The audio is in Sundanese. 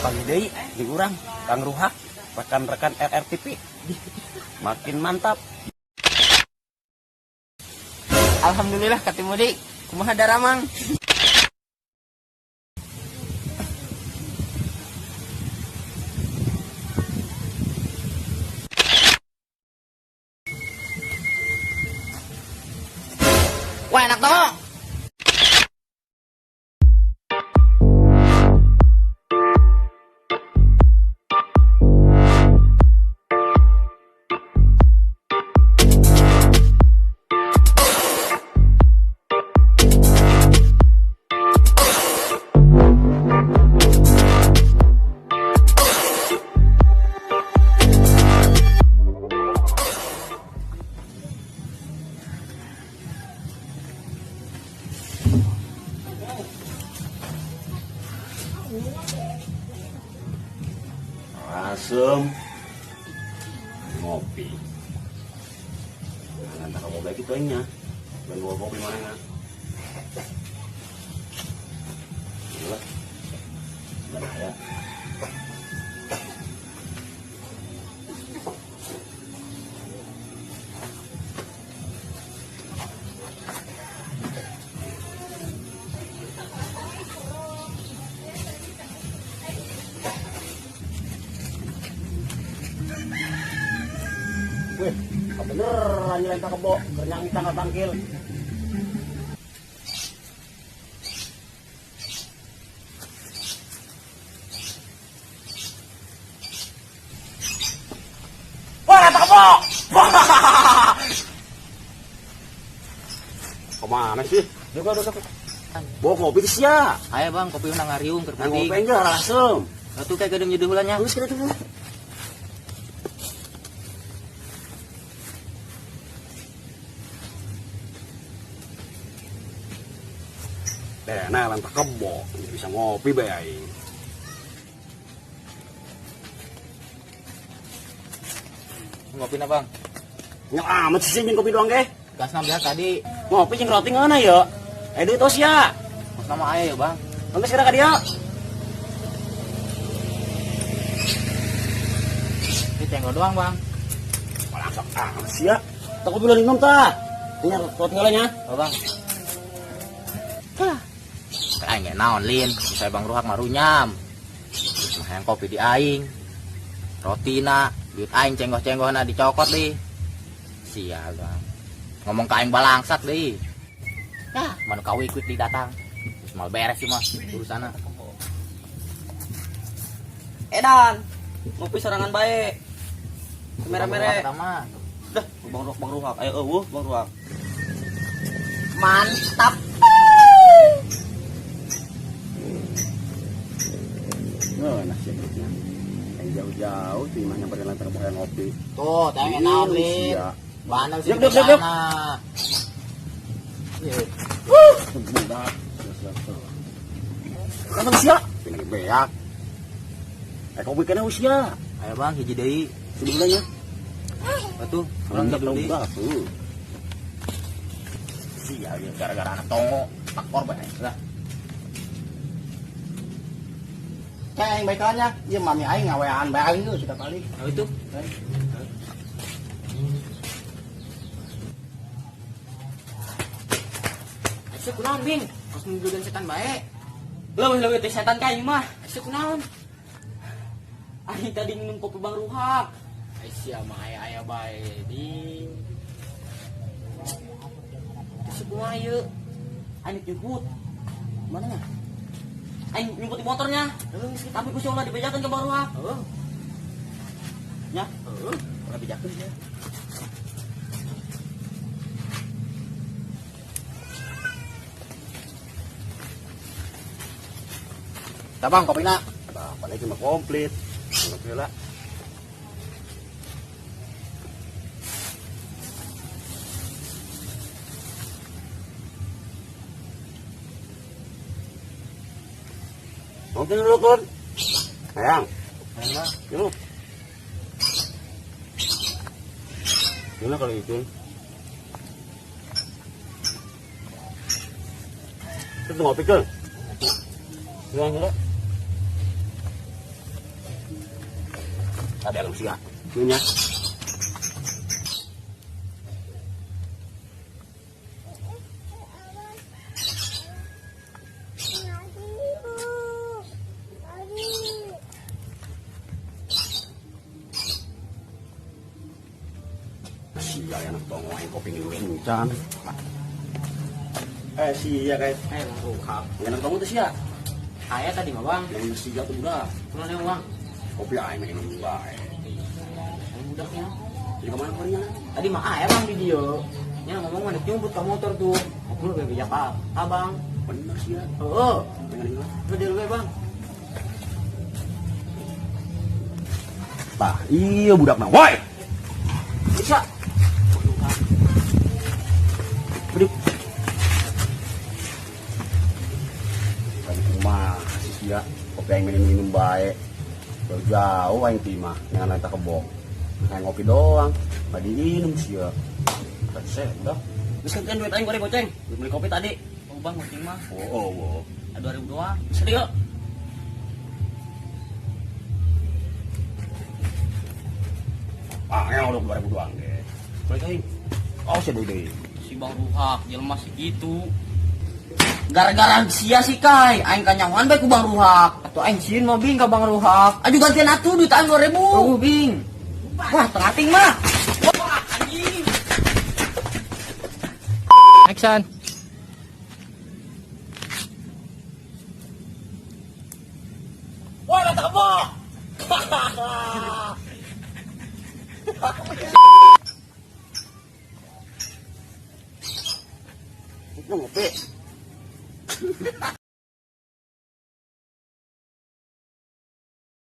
Kapanggih deui jeung urang Kang Ruhak, rekan-rekan RRTV. Makin mantap. Alhamdulillah ketemu dik. Kumaha daramang? Wah, enak toh. Asem ngopi. Nah, tak kamu baik itu nya. Ben bawa kopi mana nya? Gila. Bahaya. Wih, beneran nyelentah kebo, kenyang tanggal tangkil. Wah, lentah kebo! Kemana sih? Juga udah. Bawa kopi ke sia. Ayo bang, kopi nang ngariung keur Nang penting. ngopi enggak langsung. Atuh kayak gedeng nyeduh heula nya. Terus kita dulu. Nah, lantah kebo, bisa ngopi bae aing. Ngopi na bang? Nyok amat sih jeung kopi doang ge. Gasna biasa tadi. Ngopi jeung roti ngeunah ya. Eh duit tos ya. Kos nama aya ya bang. Sampai sekarang ka dieu. Ini cenggo doang bang. Malah sok amat sih ya. Tak kopi ulah minum tah. Tinggal roti heula nya. Oh bang. Hah. Aing ge naon lin, saya Bang Ruhak marunyam. Terus mah hayang kopi di aing. Rotina, duit aing cenggoh-cenggohna dicokot li. Sial bang. Ngomong ka aing balangsat li. Yah, manu kawikuit di datang. Terus mal beres sih mah urusanna. Edan, ngopi sorangan bae. Mere-mere. Pertama. Dah, Bang Ruhak, Bang Ruhak. Ayo eueuh Bang Ruhak. Mantap. Ngeunah sih duitnya. Yang jauh-jauh sih mah nyamperin lantah kebo hayang ngopi. Tuh, teh naon lin. Iya. Bandel sih. Yuk, yuk, yuk, yuk. Iya. Budak. Kapan sia? Pindah beak. Eh kopi kana usia. Ayo bang, hiji deui. Sebelumnya. Atuh, urang Urang hiji deui. tuh. Sial ya, gara-gara anak tongo, takor bae lah. Kayak aing baik nya, ieu mami aing ngawean bae aing geus sudah balik. Oh itu. Asa kunaon bing? Kos nunjukeun setan bae. Leuwih-leuwih teh setan ka aing mah. Asa kunaon? Aing tadi minum kopi Bang Ruhak. Aisyah mah aya-aya bae di. Terus kumaha ieu? Aing jemput. Mana nya? Aing nyumput di motornya. Tapi ku ulah dibejakeun ke Bang Ruhak. Heeh. Nya, Heeh, ulah bejakeun sia. Tabang kopina. Apalagi mah komplit. Ngopi lah. Mungkin dulu kun. Ayang. Ayang bang. Yuk. Gimana kalau itu? Itu ngopi kun. Gimana? Tadi alam sia. Nya. Sia anak tongo aing kopi ngilu encan. Sia guys. Bang Ruhak. Anak tongo teh sia. Aya tadi mah Bang. Yang sia tuh budak. Kunaon yang Bang? Kopi aing minum bae. Aing budaknya. Jadi kemana korinya? Tadi mah aya Bang di dieu. Nya ngomong mah nyumput ka motor tuh. Aku lebih bijak abang. Bener sia. Heeh. Pengen ingat. Gede we Bang. Tah, iya budak mah. Woi. Bisa. Beri. Tadi kumaha si sia kopi aing minum-minum bae. Jauh-jauh aing ti mah ngan eta kebo. Aing ngopi doang, badi minum sia. Rese udah. Geus gantian duit aing goreng goceng. Duit beli kopi tadi. Oh Bang, goceng mah. Oh, oh. 2000 doang. Serius. Ah, yang udah 2000 doang deh. Balik aing. Oh, sia deui. Si Bang Ruhak jelema segitu. Gara-gara sia si Kai, aing kanyahoan bae ku Bang Ruhak. Atuh aing sieun mah Bing ka Bang Ruhak. Aduh gantian atuh duit aing 2000. Oh, Bing. Wah, terating mah. Wah, anjing. Action. Wah, kata kebo. Lu ngopi.